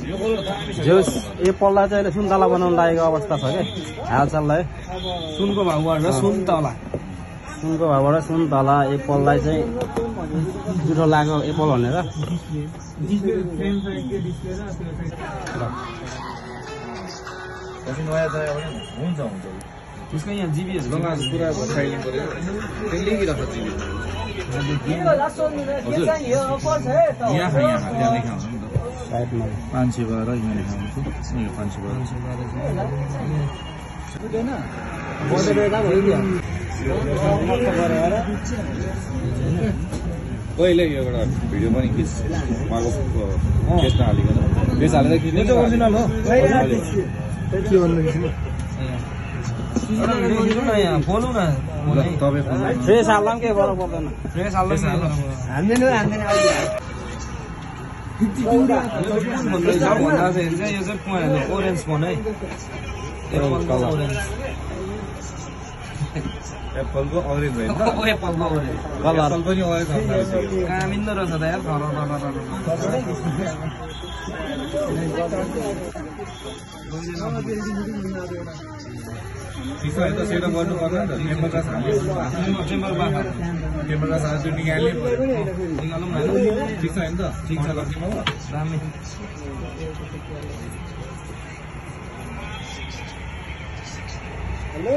जोस एप्पललाई चाहिँ अहिले सुन्तला बनाउन लागेको अवस्था छ क्या हालचाललाई सुनको भाउबाट सुन्तला सुनको भाउबाट सुन्तला एप्पललाई चाहिँ जुठो लाग्यो एप्पल भनेर त्यसको यहाँ जिबीहरू पुरा भइसक्नु पर्यो त्यसले कि राख्छ जिबी यहाँ त्यहाँ लेखा हुन्छ नि त साइडमा 512 यहाँ लेखा हुन्छ यो 512 पहिले यो एउटा भिडियो पनि खिच उहाँको खेच्न हालिकन बेच हालेर खिच्ने ओरिजिनल हो के भन्नु बोलौँ न फ्रेस हाल्दा पनि केही फरक पर्दैन फ्रेस हाल्दा हान्दैन भन्दाखेरि चाहिँ यो चाहिँ ओरेन्ज फोन है एप्पलको अरेन्ज होइन एप्पलको अरेन्ज कलर पनि अरेन्ज कामिन्दो रहेछ त यार ठिक छ त सेटअप गर्नु पर्दैन त टेम्पर ग्लास हाल्नु निकाल्नै पर्यो निकालौँ न ठिक छ होइन त ठिक छ लक्ष्मी बाबु दामी हेलो